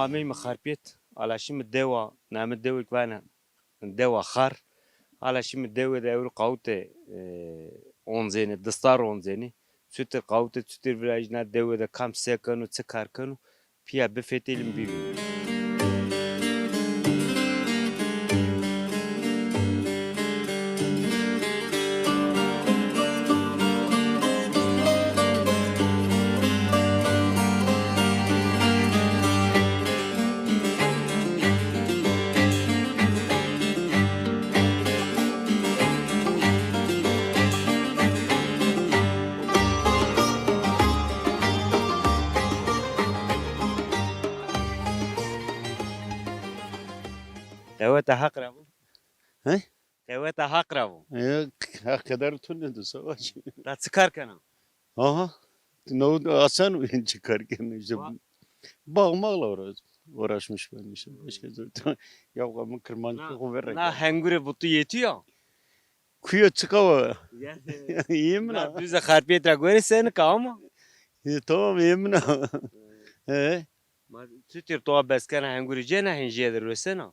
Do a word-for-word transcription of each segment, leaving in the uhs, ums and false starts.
Ameyîme Xarpêt, ala şîme dewa, name dewêk vane, dewa Xar. Ala şîme dewê de ewro qawite, e, onzenê, distar onzenê. Çutir qawite, çutir virajî na dewê de kam se keno, çi kar keno, pîya bifetelîme bivînîme. Qeweta Heq ra bo. He? Qeweta Heq ra bo. E, Heq keder tu nêdo, savaş. Ta çi kar kena? Aha. No, asan o, çi kar kena işte. Ba- Bağ mağla uğraş, uğraşmış ben işte. Başka zor. Ya, ama Kırmancı Na, çok verrek na ya. Hengure butu yetiyor. Kuya çıkawa. Yani, İyi mi na lan? Düze Xarpêt ra gore senik ama. E, tamam, iyi mi na? E? Ma çutir to beskena hengure cena, hin jêde rosena?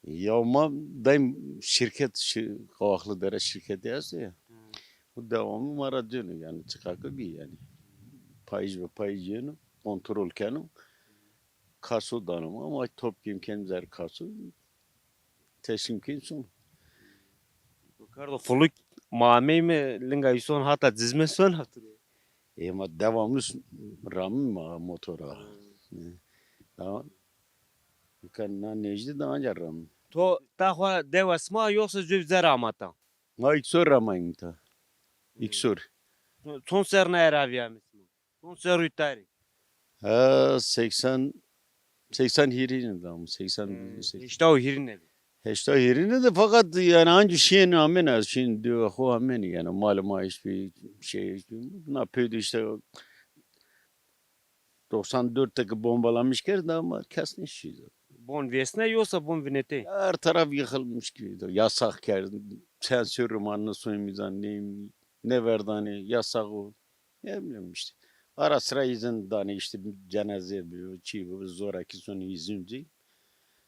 Ya ma daim şirket, şi-, Kavaklıdere şirketi esto ya. Hı. Bu devamlı ma ra dönüyor yani, çıkakı bir yani. Payıj ve payıj yenu, kontrol kenu. Kaso danım ama toplayayım kendim zer kaso. Teslim keyim son. Ricardo Fuluk, ma ameyme linga îson hata cizme son hatiro. E, ma devamlı s-, ramim ma motora. Hmm. E, tamam. Kan na nejdi de anca ramim. To ta xo dewa sima yoksa zöv zer amata? Ma ilk sor ramayım ta. İlk sor. Çon serna eravîyame sima? Çon serrî tarî? Ha, seksen, seksen hîrîne de ama, seksen, Hmm, seksen. Heşta û hîrîne de. Heşta hîrîne de, fakat yani ancî şîyên amên, ez şîyên diyo xo amên yani, mal ma hiçbir şey, hiçbir, na peyde işte doksan dört teki bombalamış kerd ama kes nêşî. Bon vêsne yoksa bon vinetê? Her taraf yıkılmış gibi. Yasak kerd. Sensör romanını soyumuzdan ne, ne verdanı yasak o. Ne bileyim işte. Ara sıra izin danê işte cenaze bi, çi bi, zoraki son izin ci.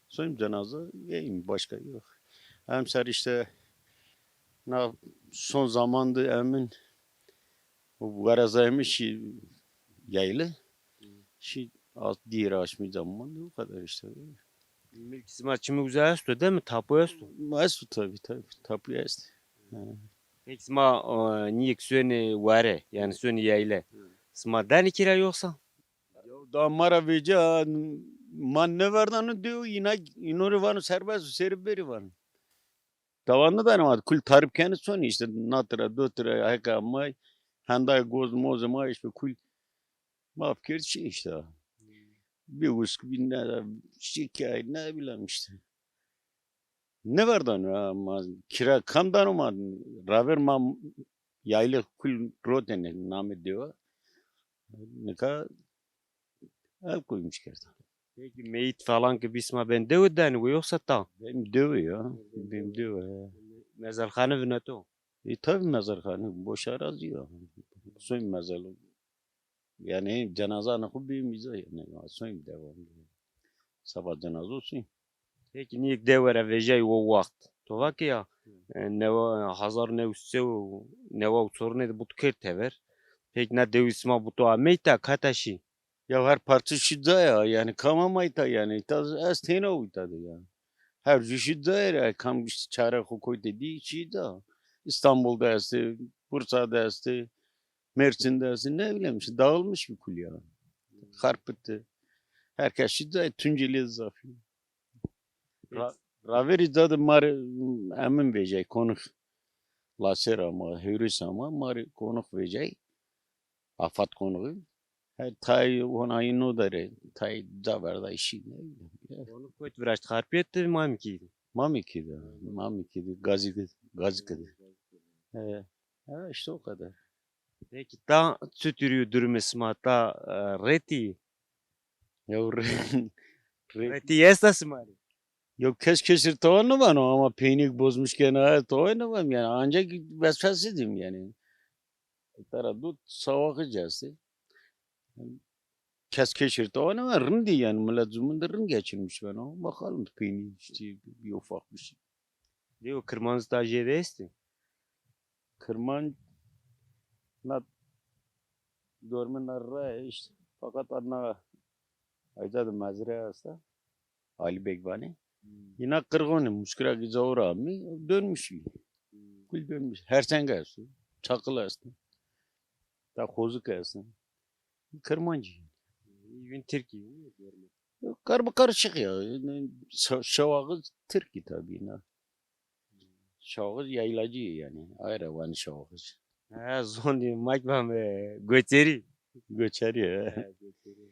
Son cenaze yeyim, başka yok. Hem ser işte na son zamandı emin bu garazaymış şey yaylı. Hı. Şey az diğer açmış zaman o kadar işte. Milk sima çimi uza esto değil mi? Tapu esto. Esto tabii, tabii. Tapu esto. Ha. Peki sima, e, niyek sönü ware, yani sönü yayle. Hı. Sima dani kira yoksa? Ya da ma ra vêca, ma nêverdano diyo, ina, ino rê vano serbest, seri beri vano. Dawa nidano ma, kul tarif keni sonî işte, na tira, do tira, heka may, hendaya goz moz ma işte kul maf kerd şey işte. Bir usk, bir ne, şikayet, ne bileyim işte. Nêverdano ya, ma kira kam dano ma, raver ma yaylî kul rotene namê dewa. Nika el koymuş kerda. Peki meyit falan ki bisma ben dewe dani we yoksa ta? Benim dewe ya. Benim dewe ya. Mezarxane vinato. E tabi mezarxane boş arazi ya. Soy mezarlığı. Yani cenaza ne xo bî mîza yani. Soyim devam. Sabah cenaze olsun. Peki niyek dewe ra vejay o waxt? To va ke ya, e, newa, hazar new se û newa û çorine de buto kerd tever. Peki na dewi sima buto ameyta kata şî? Ya her parça şî caya, yani kam amayta yani. Ta ez têna uyta de ya. Her ju şî caya, kam işte çare xo koyte dî şî ca. İstanbul'da estê, Bursa'da estê, Mersin'de estê, ne bileyim işte dağılmış bir kul ya. Xarpiti. Herkes şî caya, Tunceli zafî. Ra-, raverî ca de ma rê emin vejay, konix. Lasêr ama, hêris ama, ma rê konix vejay. Afat konixî. Her tay onayî no derê, tay ca verday şî, ne bileyim. Ya. Konix kotî viraşt, Xarpêt de, Mamekî de? Mamekî de, Mamekî de, Gazî de, Gazî de. He, he, işte o kadar. Peki ta çuturî yo durumê sima ta, e, retî? Ya re-, re-, Retî esta sima rê? Ya kes kesir tawa nêvano ama peynîk bozmuş kena, tawa nêvan yani. Ancak vesvese dîm yani. Tera dut savaxı cesti. Kes keşirte o ne var? Rindî yani, millet zuminde rind geçirmiş ben o. Bakalım peynî işte bir ufak bir şey. Diyor, Kırmanız da jêde esti. Kırman na dorme na ra işte. Fakat adına ayda da mezre hasta. Ali Beg vanê. Hmm. Yine Kırgon'u, Muskura Gizavur abi dönmüş. Hmm. Kul dönmüş. Hersenge esto. Çakıl esto. Da Kozuk esto. Kırmancı. Yün Tirki, değil mi? Yok, karma karışık ya. Şa- Şavakı Tirki tabii. Ne? Şavakı yaylacı yani. Ayrı vanê Şavakı. Ha, zon dî, mak bame göçeri. Göçeri ya. Ha, göçeri.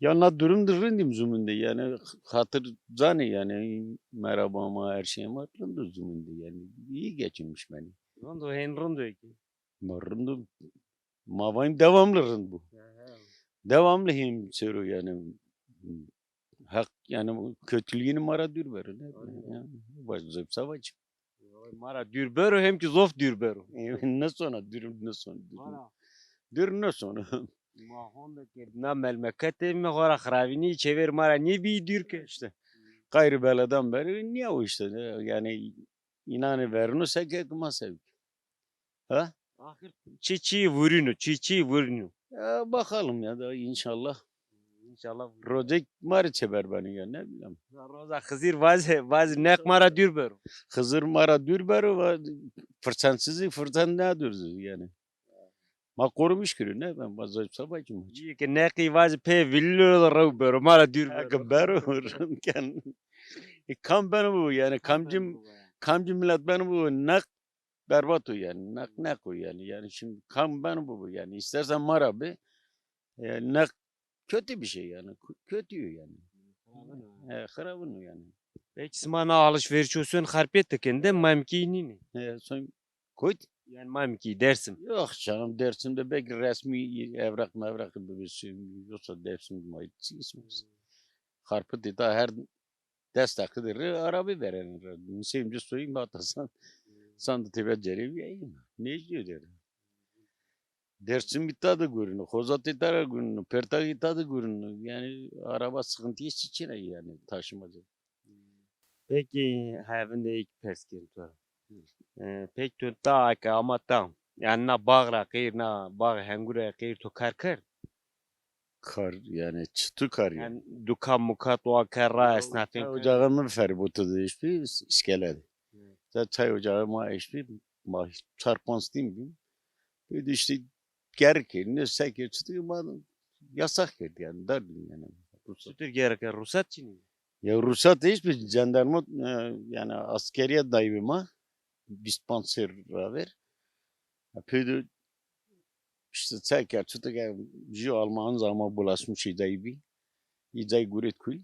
Ya na durum da rindîm zuminde yani, hatır zanê yani, merhaba ama her şey ama rind o zuminde yani, iyi geçinmiş beni. Rind o, hên rind o ki. Ma rind o, ma vayim devamlı rind bu. Aha. Devamlı hem sero yani, hak yani kötülüğünü mara dür verir ne? Aynen. Yani, baş zepsa baş. Ma ra dûr bero, hem ki zof dûr bero. E, ne sona dûr, ne sona dûr. Vana. Dûr ne sona. Ma honde ke na melmeketê mi xora xirabînî çêver ma ra nêbî dûr ke. İşte. Gayrı beladan beri niye o işte de, yani inanı verno seke kuma sevk. Ha? Axir çi çi vurino, çi çi vurino. Ya bakalım ya da inşallah. İnşallah. Rozek ma rê çeber beno ya, ne bileyim. Roza Xizir vaz, vaz neq ma ra dûr bero. Xizir ma ra dûr bero, va-, fırsatsızlık fırsat ne dûrdü yani. Ma korumuş kiri ne ben, vaz sabah kim. İyi ki neqî vaz pê villo rew bero, ma ra dûr bero. Eke bero, ken. E, kam beno bu yani, kamcim, kamcim millet beno bu, neq berbat o yani. Neq, neq o yani. Yani şimdi kam beno bu yani. İstersen ma ra be. E, neq kötü bir şey yani. Kö- Kötü yani. E, xirabin o yani. Peki sima na alışveriş olsun Xarpêt de kende, Mamkî nîne. E, son kuyt? Yani Mamkî, Dersim. Yok canım, Dersim'de belki resmi evrak mevrak bir şey, yoksa Dersim ismi. Xarpêt de daha her des dakikada rê araba veren. Niseyim ci soyayım hatta san, san da tebe cerevi yayayım. Ne istiyor derim. Dersim ita da görünü, Xozat ita da görünü, Pertak ita da görünü. Yani araba sıkıntıya çiçine yani taşımacı. Peki, hevinde ilk pers kên to. E, pek to ta ke ama ta. Yani na bağ ra qeyr, na bağ hengure qeyr to kar kerd? Kar, yani çitu kar yani? Yani duka muka to kar ra esnafin kar? Ocağı mı feribotı da işpi, iskeledi. Evet. Çay ocağı ma işpi, ma çar panc din bin. Bir de işte gerek ne seke çitu ma yasak kerdi yani, dar din yani. Çitur gerek, ruhsat çini? Ya ruhsat hiçbir jandarma, e, yani askeriye dayı ma, vîst panc serr ra ver. Ya peydo işte çay kerd, çitu ke jü Alman zaman bulaşmış idayı bir. İdayı guret kul.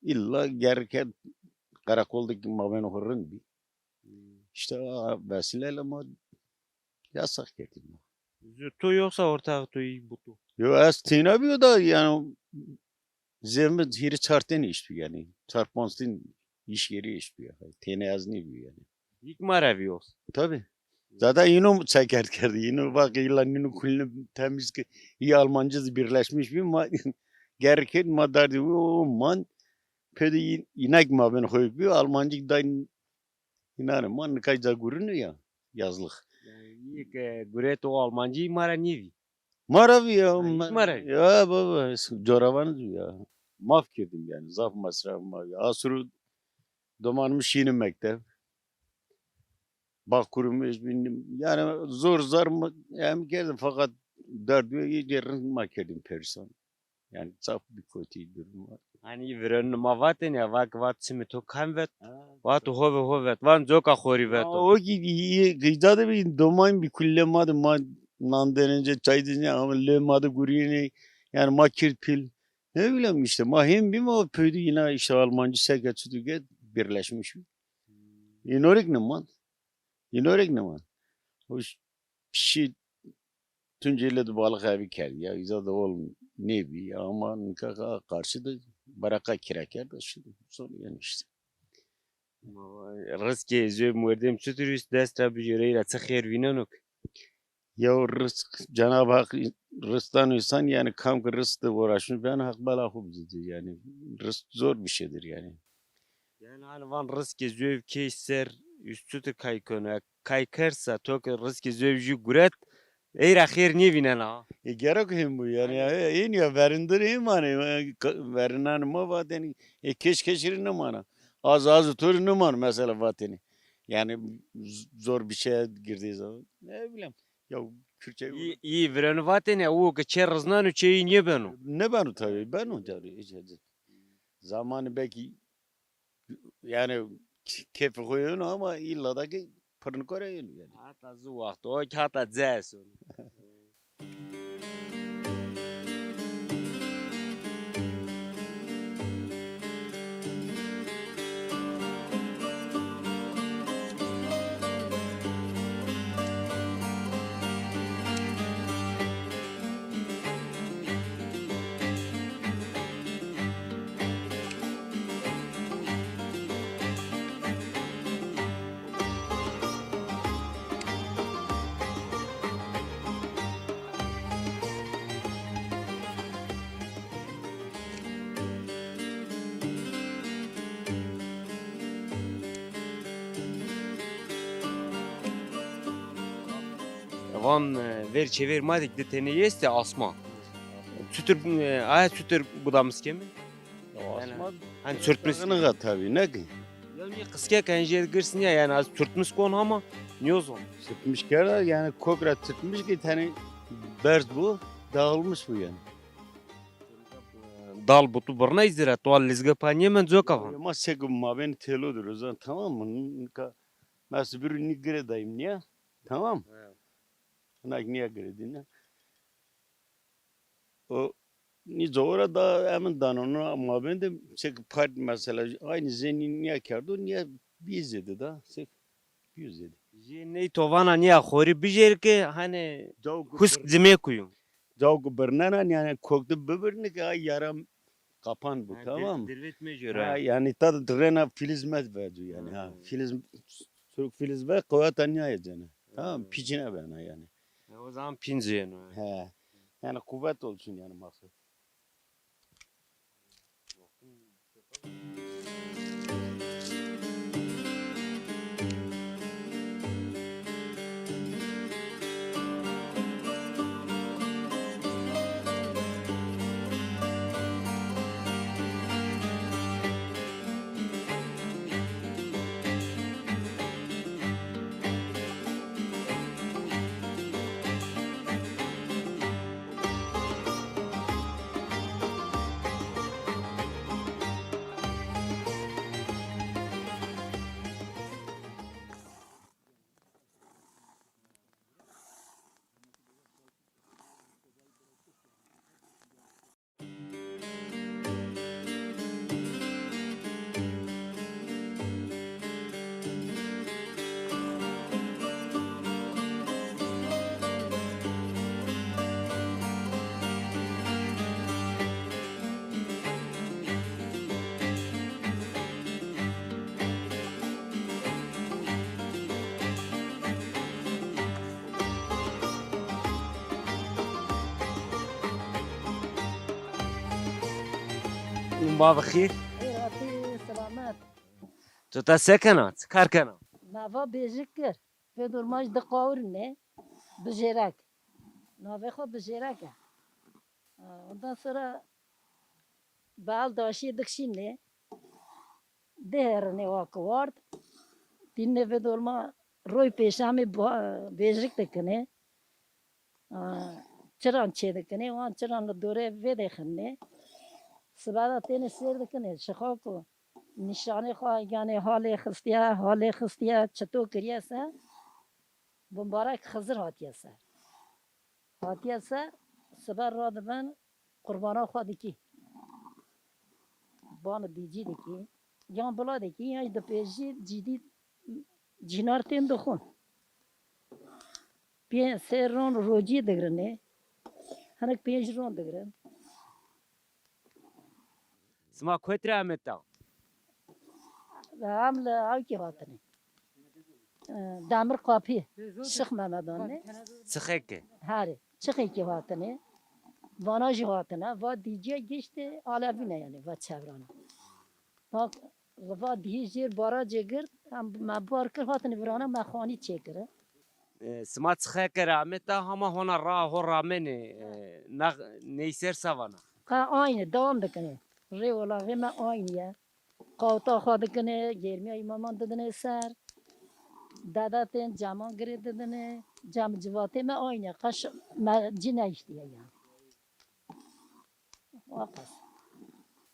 İlla gerek karakoldaki mabeno rind bir. İşte a vesileyle ma yasak getirme. Zü to yoksa ortağı to iyi bu to? Yo, ez têna biyo da yani zehmet hiri çar tene iş bi yani. Çar panc tane iş yeri iş bi yani. Têna ez nêbiyo yani. İlk ma ra bi yoksa? Tabii. Zaten yine çekert kerdi. Yine bak ilan yine kulüne temiz ki iyi Almancı birleşmiş bir ma gereket ma derdi o man pedi inek ma ben koyup bir Almancı da İnanın, ma nikay ca gurinu ya, yazlık. Yani, iyi ki guret o Almancı ma ra nêvî. Ma ra vî ya. Ha, ma ra vî. Ya baba, coravanı ya. Maf girdim yani, zaf masrafım var. Asuru domanımı şiînim mektep. Bağ kurumu, yani zor zar mı, hem geldim fakat derdü iyice ma girdim perişan. Yani zaf bir kötü durum var. Hani virenî ma vatên ya, vak vat çimê to kam vet? Ha. Vat hove ho vet, van coka xorî vet. Ya o ki gıcda da bir domayın bir kulle ma da ma nan denince çay dince ama le ma da guriyeni yani ma kir pil. Ne bileyim işte ma hem bir ma pöydü yine işte Almancı seke tutu get birleşmiş. Hmm. İnorik ne man. İnorik ne man. O ş- Pişî Tunceli de balık evi kerdi ya. Îza de ol nêbî ya ama nika karşı da baraka kira kerdi. Şimdi sonra yani işte. Rizkê zê merdem çitur îst dest ra bijêreyî ra çi xêr vîneno ki? Ya o rızk, Cenab-ı Hak rızk dano insan, yani kam ki rızk de uğraşmış, ben hak bela xo bizdi. Yani rızk zor bir şeydir yani. Yani hani van rızkê zöv key ser, üstü de kay kona, kay kersa, to ki rızkê zöv jü guret, ey ra xêr nêvînena. E, gerek hem bu yani. Aynen. Ya, en ya verindir hem hani, e, ka-, verinan ma vateni, e, keş keşiri ne mana. Az az tur ne man mesela vateni. Yani z-, zor bir şeye girdiği zaman. Ne bileyim. Ya Kürtçe. İyi, iyi, virenu vateni, o ki çe rıznanu, çe iyi niye benu? Ne benu tabii, benu tabii. Hiç, hiç. Zamanı belki yani keyfi koyuyor ama illa da ki pırnıkore yani. Hata zu vaxt, o ki hata ces. Van, e, ver çever ma dik di tene yeste asma. Çutur, e, aya çutur budamis kemi? Ya asma. Hani çurtmis. Nıga tabii, ne ki? Ya niye kıske kenje girsin ya, yani az çurtmis kon ama niye o zaman? Çırpmış kere yani kokra çırpmış ki tane berz bu, dağılmış bu yani. Dal butu birna izira, tu al lizge paniye men coka van. Ma sek mabeni telodur o zaman, tamam mı? Nika, mesela bir ni gire dayım niye? Tamam. Nak niye gire dinle. O ni zora da emin danonu mabende sek part mesela aynı zeni niye kerdo, niye bir zedi da sek bir zedi. Jê ney tovana niya xorî bijêr ke hani husk cimê kuyu. Cawku birnena, yani koktu bibirni ki ay yara kapan bu, tamam mı? Dirvet mecura. Ha, yani ta da direna filiz med vedu yani ha. Filiz, Türk filiz ve kuvveta niye cene. Tamam, piçine bena yani. O zaman pinci yani. He. Yani kuvvet olsun yani maksat. Ma bi xêr. Xêr hatî, selamet. Tu ta se kena? Çi kar kena? Nava bêjik kir. Vê dormaj di qawirine. Bijêrek. Navê xo Bijêrek e. Ha, ondan sonra bal daşî dikşîne. Di herine wa ki ward. Tîne vê dorma roy pêşamê ba-, bêjik dikine. Aa, çiran çêdikinê, wan çiran li dorê vêdê xinê. Siba de têne sêr dikinê, şixa ku nîşanê xwe, yanê halê xistiye, halê xistiye, çito kiriye se, bimbarek Xizir hatiye ser. Hatiye ser, siba radibin, qurbana xwe dikî. Bani dîcî dikî. Yan bila dikî, yan jî dipêjî cîdî cînar tên dixwin. Pê-, sê ron rocî digrinê. Hinek pênc ron digrin. Sima kotî ra ameta? Em li Awkî hatine. Demir Kapî, Şix Memedan ne? Çixekî. Herê, Çixekî hatine. Vana jî hatine. Va dîcîye giştê Alevîne yanî, va çevrane. Va, va dîhî jêr barajê gird, em me bar kir, hatine virana me xanî çêkire. E, sima Çixeke ra ameta, hama hona ra ho ramenê, e, na neyser sa vana? Qa aynî, dewam dikine. Rê û laxê me aynî ye. Qawta xo dikine, gêrmîya îmaman didine ser. Dede tên, ceman girê didine. Cem civatê me aynî ye. Qeş me ci neyiştîye yanî. Waqas.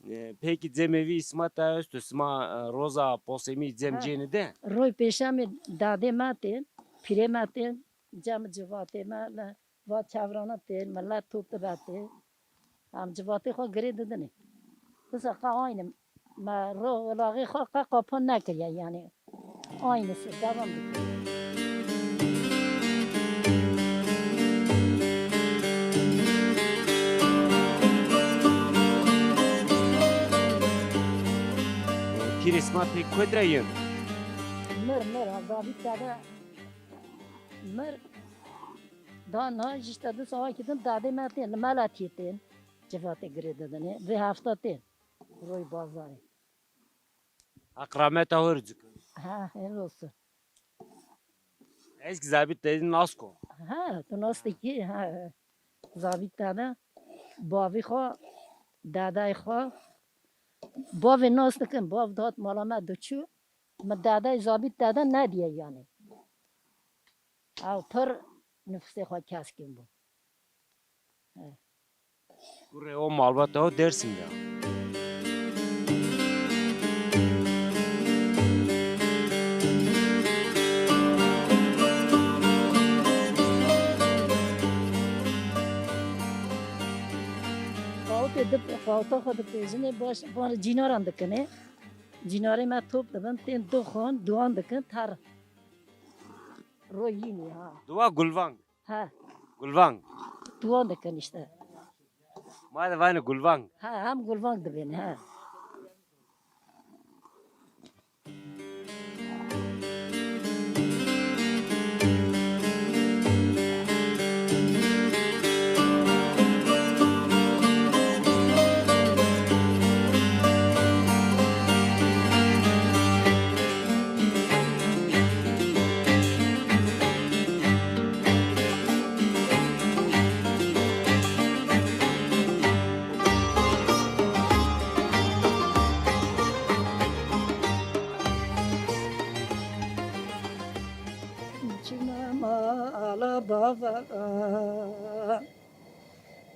E, peki cemê vî sima te esto, sima, e, roza posemî cem Ha. cênî de? Roy pêşemê dadê me tên, pîrê me tên, cem civatê me, le, va çevrana tên, milet top dibe tên. Em civatê xo girê didinê. Disa qa aynî. Me ro ulaxê xo qe qapa nekiriye yanî. Aynısı devam dikir. Pîrê sima pê kotî ra yen? Mir, mir, ha, Zabît dede mir. Da na jî îşte di sawa kî din dadê me tên, li Meletî tên. Civatê girê didinê. Vê hefta tên. Roy bazarê. Haq rahmeta ho rê cik. Ha, helal olsun. Ez kî Zabît dedî nas ko. Ha, tu nas de kî, ha. Zabît dede, bavî xo, dadayê xo, bavê nas dikin, bav dat mala me diçû, mi dadayê Zabît dede nedîye yanî. Ew pir nifusê xo keskîn bû. He. Kurê o malbata o Dêrsim de. Qawitê di, qawita xo dipêjinê, baş, van cînaran dikinê. Cînarê me top dibin, tên dixon, duan dikin, ter. Royînî ha. Dua gulvang. Ha. Gulvang. Duan dikin îşte. Ma de vanê gulvang. Ha, hem gulvang dibêne, ha. Çima mala bava.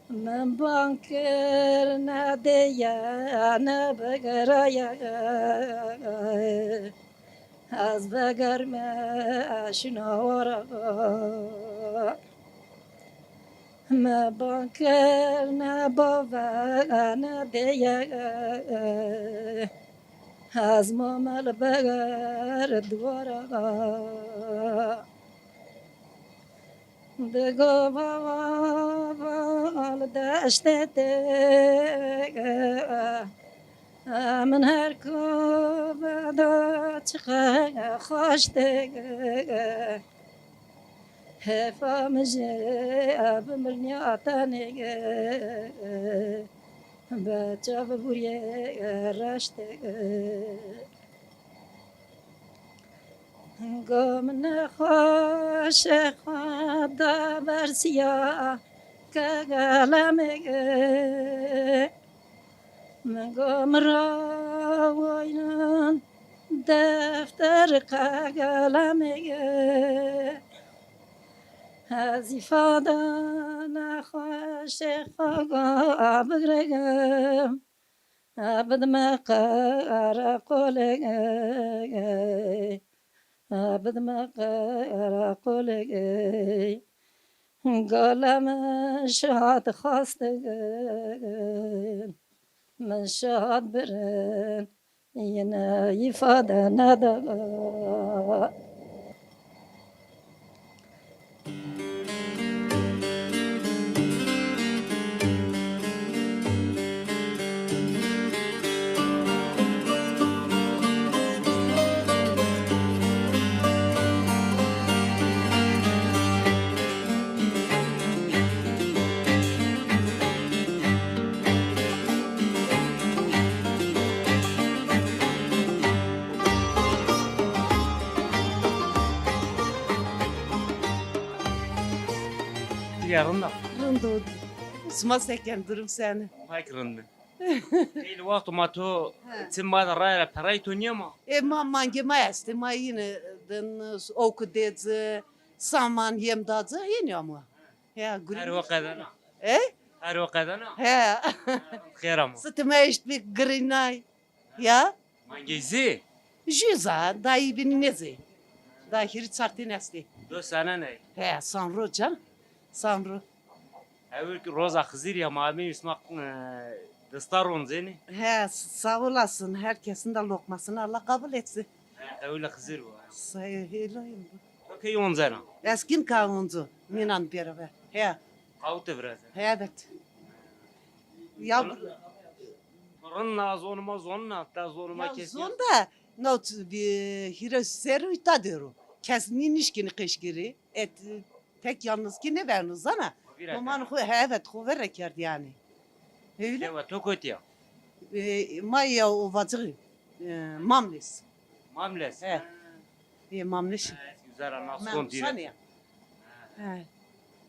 Min bang kir, nedêye, nebigiraye. Ez vegerme şina wara. Min bang kir, ne bave, ne dêye. Ez mamel veger dwara. Di gava val deştê de, min her ku veda çiqe xweş de. Hefa min jê bimirnîya tenê, be çav vurîyê reştê. Go min nexweşê xwe da bersîya ke gelemê. Min go min ra waynin defter ke gelemê. Ez îfade nexweşê xwe ga bigirem. Bidime qereqolê, bidime qereqolê. Gale min şad xastin, min şad birin, yine îfade neda. Ya rind a. Rind o. Sima se ken, durum sene? Pek rind. Xeylê wexto ma to, he, tim ma de raye ra peray to niyema? E, ma mangê ma estê, ma yine din, owku dê ci, saman yem da ci, yine ama. Ya, gurî. Her o qedena. E? Her o qedena. He. Xêr ama. Sitime eşt bi girînay. Ya? Mangê zî? Jû za, da î bîn nêzî. Da hîrî çartîn estî. Do sene ney? He, sanro can. Sanro. Ewil ki roza Xizir ya, ma ameyî sima, e, dista roncenî. He, sağ olasın. Herkesin de lokmasını Allah kabul etsin. He, ewil Xizir bu. Sayı helal bu. Okey, oncena. Eskin ka oncu. Minan beraber. He. Qawte biraz. He, evet. Ya Rind na, zonê ma zon na, ta zonê ma kes. Ya zon da, no, bir hîrê serrî ta dero. Kes nî nişkînî qeşkirî. Et, tek yalnız ki ne verno zana. Roman xo, he, evet, xo verre kerd yani. Öyle. Dewa to kotî ya? E, ma ya Ovacığı, e, Mamles. Mamles. He. Ha. E, Mamles. Ha, güzel, ana. Mengusani ya. He,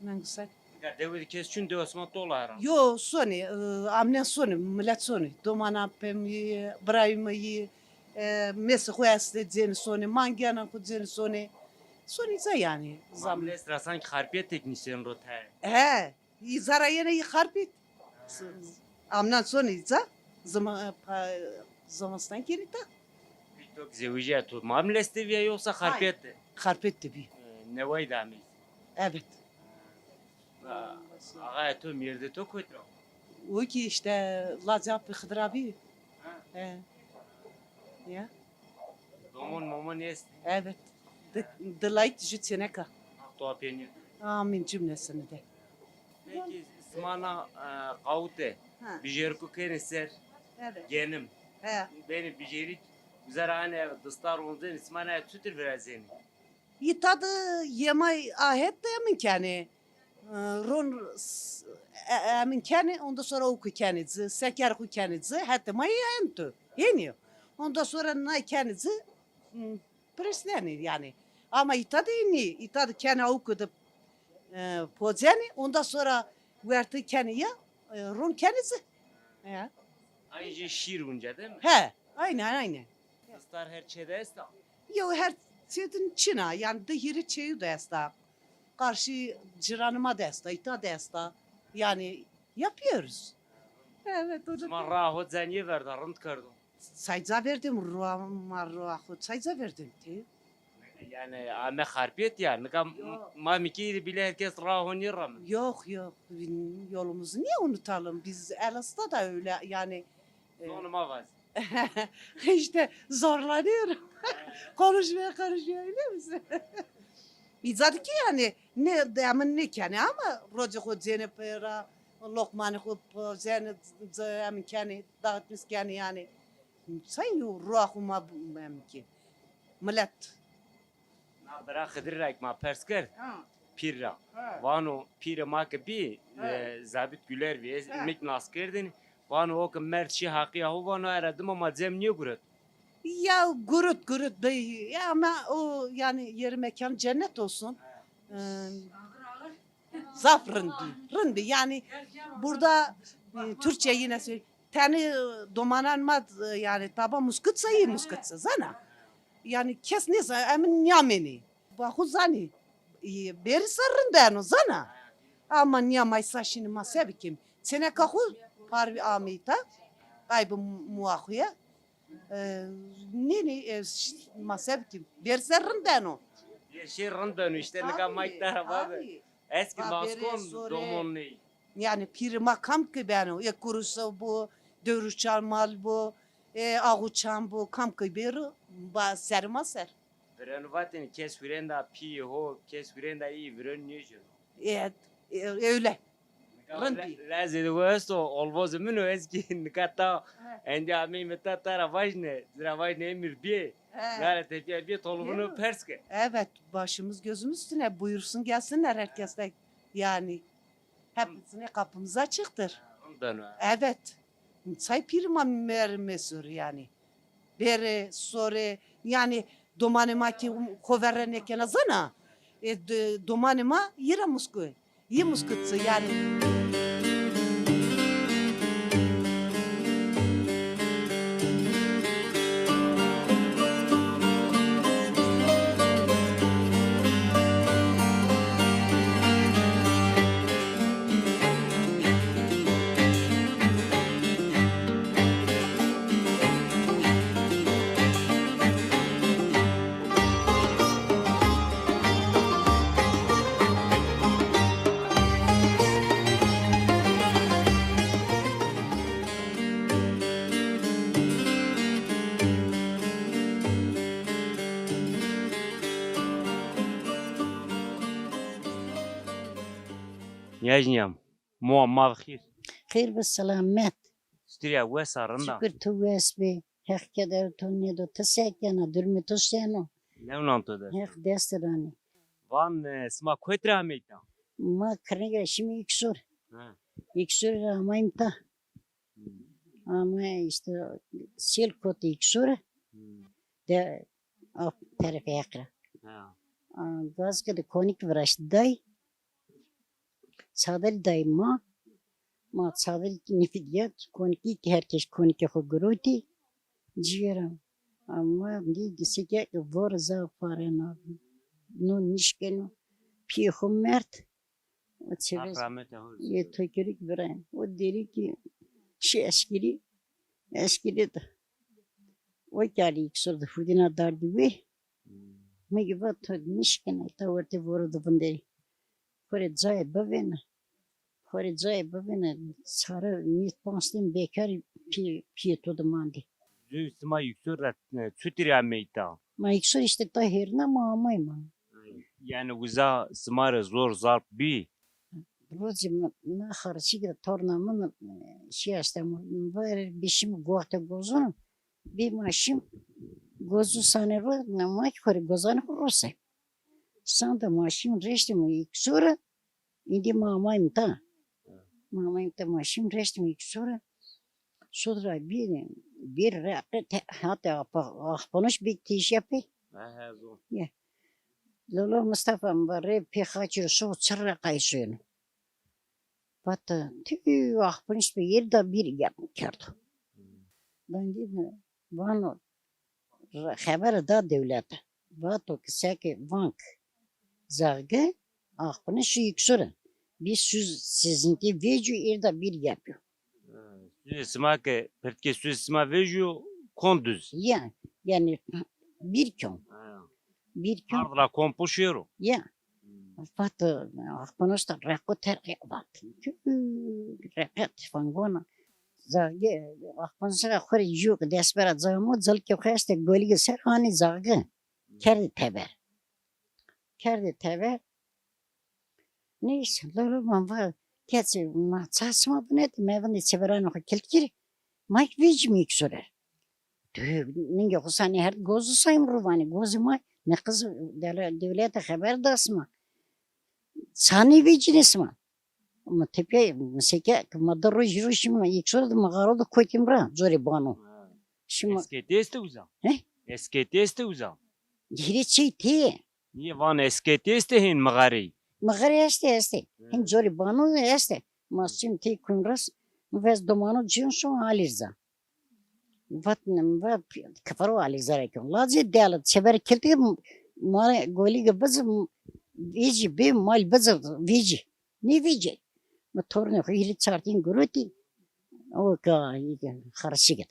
Mengusani. Ya dewi kes çün dewa sima tola hera. Yo, sonî, e, amnen sonî, millet sonî. Domana pemî, birayî mi yî, e, mesî xo estê cenî sonî, mangenan xo cenî sonî. Sonî ca yani. Zam. Mamles ra sanki Xarpêt teknîsyen ro te. He, îca ra yena yî Xarpêt. Amnan sonî ca, zima-, pa-, zimistan kenî ta. Peki to ki zewicîya to Mamles de bîya yoksa Xarpêt de? Xarpêt de bî. E, neway de amey. Evet. Ha, ağaya to, mêrdê to kotî ra? O ki işte Lacap Xidirabi. Ha. He. Ya. Domon momon est? Evet. Di-, dilayt jü çeneka. Haq to apênî. Amin cümlesini de. Peki sima na, e, qawite, ha, bijêrku kenê ser, evet, genim. He. Benî bijêrik, güzel ane dista roncenî, sima na çutir virazenî? Îta de yemay ahet de emin kenê. E, ron s-, e, emin kenê, ondan sonra owku kenê ci, seker xu kenê ci, hetê ma yê ento. Hênî yo. Ondan sonra na kenê ci, m, pirisnenê yani. Ama îta de nî, îta de kenê owku de, e, pocenê, ondan sonra wertî kenê ya, e, ron kenê ci. Ya. Aynı şey şîr unca değil mi? He, aynen, aynen. Distar her çê de esta? Yo, her çê din çin a. Yani di hîrî çêyû de esta. Karşı ciranê ma de esta, îta de esta. Yani yapıyoruz. Evet, o da. Sima raa ho cenîye verda, rind kerdo? Çay ca verdim, rua ma raa ho çay ca verdim ti. Yani ame Xarpêt ya, nika m-, yok, ma mi ki bile herkes raa ho nîrame. Yok, yok, yolumuzu niye unutalım? Biz Elazığ'da da öyle yani. E, zonê ma vaz. İşte zorlanıyorum. Konuşmaya karışıyor, biliyor musun? Îca de ki yani ne, emin nêkenê ama rocê xo cênê pêra, loqmanê xo pocenê, c-, emin kenê, dağıtmış kenê yani. Sayın yo, rua xo ma emin ki. Millet. Na bira Xidirî ra ki ma pers kerd, ha, pîr ra. Ha. Vano, pîrê ma ke bî, ha, e, Zabit Güler bî. Ez, ha, mi ki nas kerdêne. Vano o ke merd şî haqîya ho, vano era dima ma cem nêguret. Ya guret, guret bey. Ya ama o yani yeri mekan cennet olsun. Ha. E, Zaf rind bî. Rind bî. Yani burada, e, Türkçe yine söyle. Tenê, e, domanan ma, e, yani taba muskitsa yî muskitsa, zana. Yani kes nêza, emin nîyamênî. Ba xo zanî. E, bêrî ser rind beno, zana. Ama nîyamaysa şinî ma se bikîm. Çêneka xo parvî ameyî ta. Qaybi mua xo ya. E, nê nê, e, ş-, ma se bikîm? Bêrî ser rind beno. Bêrî ser rind beno, îşte nika ma îta ra vaze. Eski maskon domon ney. Yani pîrê ma kam ki beno, e, Kuruse bo, Dewrûçan mal bo, e, Axuçan bo, kam ki bêro, ba serê ma ser. Vireno vatêne kes hurênda pîyê ho, kes hurênda î vireno nêjeno. E, e, öyle. Rind bî. Le-, lezê de esto, olvozê min o, ez kî nika ta, he, endî ameyîme ta, ta ra vajne, ci ra vajne emir bîye. He. Nare tepîya bîye, tolvino pers ke. Evet, başımız gözümüz üstüne, buyursun gelsinler herkes de. Yani hepsine kapımız açıktır. Rind beno. Evet. Çay pîrê ma mer-, mesur yani. Bêrê, sorê, yani domanê ma ki xo verre nêkena zana. E, d-, domanê ma yî ra muskû. Yê muskutsu yani. Niyaj niyam. Mo ma xîr. Xêr bi selamet. Ştirîya wes a, rind a. Şukir, tu wes bî. Heq keder to nêdo. Ti se kena, durumê to seno? Newnan to dest. Heq dest ranê. Van, e, sima kotî ra ameyta? Ma Kirnîg ra şîme Îksor. Ha. Îksor ra amayme ta. Hmm. Ama işte sel kot Îksor ra. Hmm. De o terefê Heq ra. Ha. A, Gazike de konik viraşt day. Çadir day ma. Ma çadir nifî diye, konikî ki herkes konikê xo girotî. Cîyera. Ama dî dîse ke vor zaf parena. No nişkeno. Piyê xo merd. O çevresi. Haq rahmetê ho. Yê tokirik virayen. O derî ki şî eskirî. Eskirî de. O kerdî Îksor de hurdîna dardî wê. Hmm. Mi ki va to nişkena ta wertê voro de vinderî. Xo rê cayê bivêne. Xo rê cayê bivêne. Sare nî panc tên bekarî pî-, pîyê to de mandî. Zû sima Îksor ra, e, çutî rê ameyta? Ma Îksor işte ta hêrna ma amayma. Yani uza sima rê zor zarb bî? Rocê mi, mi xarçî de torna mi, e, şîya Estemol. Mi va erê bê şîme goxte gozon. Bê ma şîm gozu sanê ro, ma ki xo rê gozanê xo rosay. Sanda ma şîm reştîme Îksor ra, îndî ma amayme ta. Ma amayme ta, ma şîm reştîme Îksor ra. Sod ra bî, bî reqe te-, hate apa-, Axpanoş bî têşîya pê. He, he, zon. Ya. Lolo Mustafa mi va rê pê xaçî ro şo çi reqay soyeno. Vata, tü Axpanoş bi yir da bir yapım kerdo. Hmm. Dandî mi vano, re-, xebere da dewlete. Vato ki seke vank, Zağge, Axpanoş Îksor ra. Bî suz sizintî vecîyo, yir da bir yapyo. Ha, suzê sima ke, pirtkê suzê sima vejîyo, kon duz. Ya, yani bir kon. Ha. Bir kon. Ard ra kon po şêro. Ya. Hmm. Vat, Axpanoş da reqo terqe vat. Reqe tifangona. Zağge, Axpanoş ra xo rê jû dest bera camo, cilkê xo este golîge ser hanî Zağge. Hmm. Kerdê teber. Kerdê teber. Neyse, lolo ma va, keçê ma ça sima vinetê, ma vindê çeveranê xo kilit kerê. Ma ki vecîme Îksor ra. Dü, ningê xo sanê herd gozu sayme ro vanê. Gozê ma, ne qız dele-, dewlete xeber da sima. Ça nêvecînê sima. Ma tepîya, mi seke, ma di roj, roj şîme Îksor de, mi xaro de kotîme ra, corê bano. Ha. Şîme. Esketî estê uza? He? Esketî estê uza? Hîrê çey tê. Nîye van esketî estê hên mixarey? Mixarey estê, estê. He. Hên corê bano de estê. Ma şîm tey kumras, mi vez domano ciyon şo Alî Rza. Vat, va kifaro Alî Rza ra kî. Lacê dela çever kiltî, ma golîge bizi, vecî bê mal bizi, vecî. Nêvecîyay. Mi tornê xo hîrê çar tîn girotî. O ka, xarçî gid.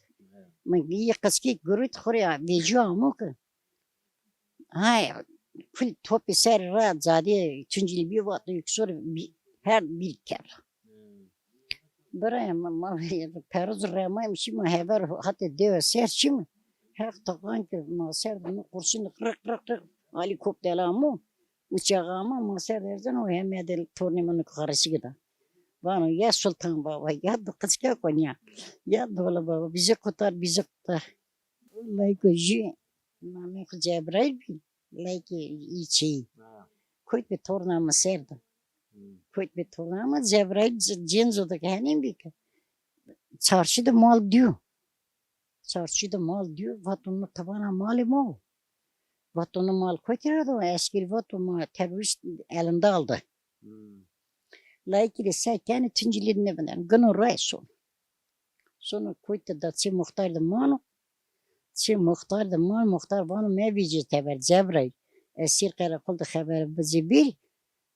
Mi yê qiskî girotî xo rê vecîyo amo ki. Hay, kul topî ser ra cadê Tuncilî bî, vat Îksor bî, her bir kerdo. Hmm. Birayê mi, ma peruz remayme şîme hever hatê dewe ser şîme. Heq toqan ki ma ser de mi qurşun riq riq riq, helîkopter amo, uçax amo, ma ser de erzeno, heme de tornê mi niko xarçî gida. Vano ya Sultan Baba, ya do qiskeko nîya, ya Dola Baba, bizi kurtar, bizi kurtar. Layko jü, namê xo Cebraîl bî. Laykê î çêyî. Ha. Kotbî torna mi ser de. Hmm. Kotbî torna mi, Cebraîl c-, cênco de ke henên bî ke. Çarşî de mal dîyo. Çarşî de mal dîyo. Vato no ti vana malê ma wo. Vato no mal kotî ra do? Eskerî vato ma terorîst elinde aldı. Hmm. Layikî de se kenê, tincî lî nêvindeno. Gino raye sono. Sono kuyte da, çê muxtar de mano. Çê muxtar de man, muxtar vano mevêcî teber Cebraîl. Ez sêr qereqol de xeber bicî bîr.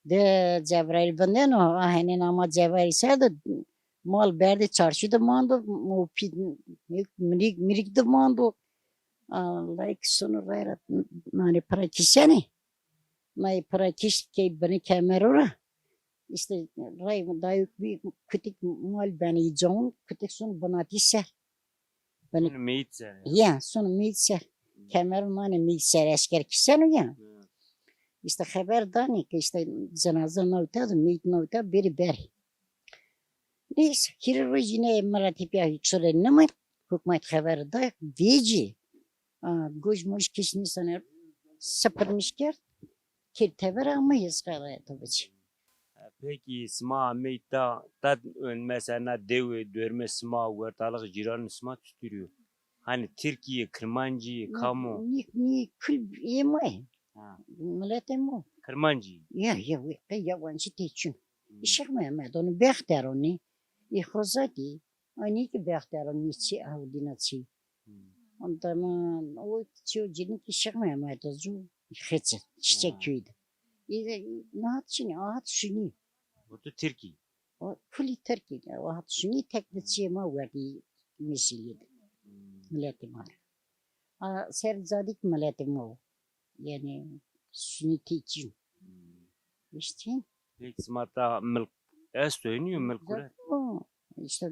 De Cebraîl vindeno, a henên ama Cebraîl ser de, mal berdê çarşî de mando, o pî, mirîk, mirîk de mando. A, layik sono raye ra nanê pira kîşenê. Nayê pira kîşt key binê kemero ra. Îşte rey dayok bî, kutik mal benê cawun, kutik sono binatî ser. Binê Sono meyit ser ya. Ya, sono meyit ser. Kemeron nanê meyit ser, esker kîşeno ya. Ya. Îşte xeber danê ke îşte cenaze nawte de, meyit nawte, bêrê berê. Neyse, hîrê rojî nê mi ra tepîya hîç sore nimay. Hukmat xeber da, vêcî. A, goj moj kîş nîsanê, sipirmiş kerd. Kir teber ama yez qeraya to biçî. E, peki sima amey ta, ta, mesela na dewe, dormê sima, wertalix, cîranê sima çutur yo? Hani Tirkî yê, Kirmancî yê, kam o? Nî, nî kul yê ma yê. Ha. Miletê ma. Kirmancî. Ya, ya, wê qey yawancî tê çin. Hmm. Şêx Mehmed, onu Bexteronî, î Xozatî, anî ki Bexteronî çi, Awdîna çi. Hmm. Ondan o çi, o cinî ki Şêx Mehmed o zu, Xeçe, Çiçek köyü de. Î de, nahat çinî, ahat şunî. Bu tu Tirkî. O kulî Tirkî, o hat şunî tek de çiyê ma werdî Mîsilî de. Hmm. Miletê ma ra. A, ser cadîk miletê ma o. Yanî şunî têçîn. Hmm. Îşte. Peki sima ta milk esto, nîyo milk kuret? O, îşte,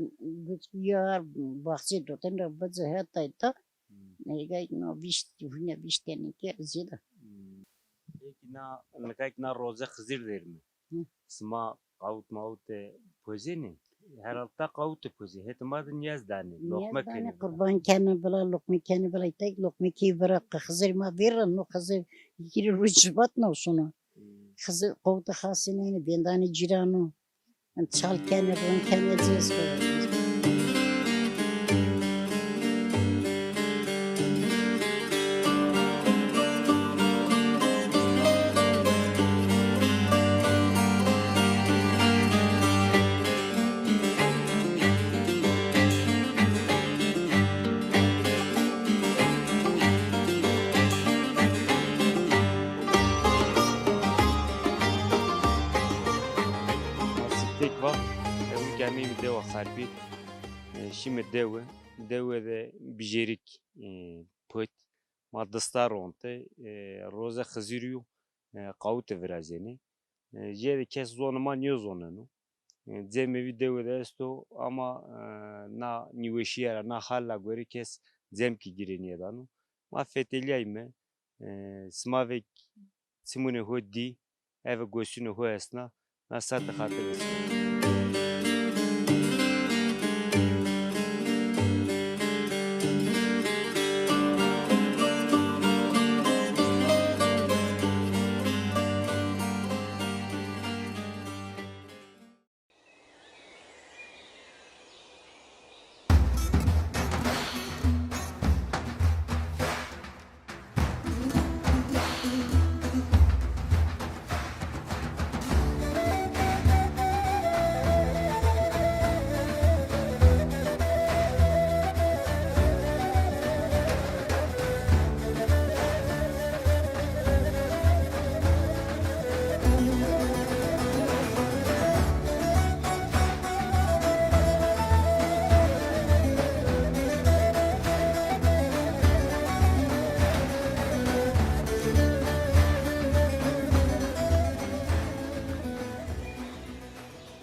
yar, baxçê doten ra bici hetay ta. Hmm. Nêgay no vîşt, hune vîşt tenî ke zêde. Hmm. Peki na, nika ki na roze Xizir derîme. Hı. Sima qawut mawut de pozenê? Herhalde qawut de pozê. Hetê ma de niyaz danê. Loqme kenê vira. Qurban kenê vira, loqme kenê vira. Tek loqme kî vira, Xizir ma vira, no Xizir hîrê roj cibat no sono. Hmm. Xizir qawut de xasinenê, bendanê cîrano. Çal kenê, ron kenê, cês kenê. Ma siptek va, ewil ke ameyîme dewa Xarbî, e, şîme dewe. Dewe de bijêrik, e, pot. Ma dista ronte, e, roze Xizirî yo, e, qawute virazenê. E, jêde kes zonê ma nêzoneno. E, cemê vî dewe de esto ama, e, na nîweşîye ra, na hal ra gore kes cem kî girê nêdano. Ma fetelîyayme, e, sima vek çimunê ho dî, eve gosunê ho esna, na sate xatir biseno.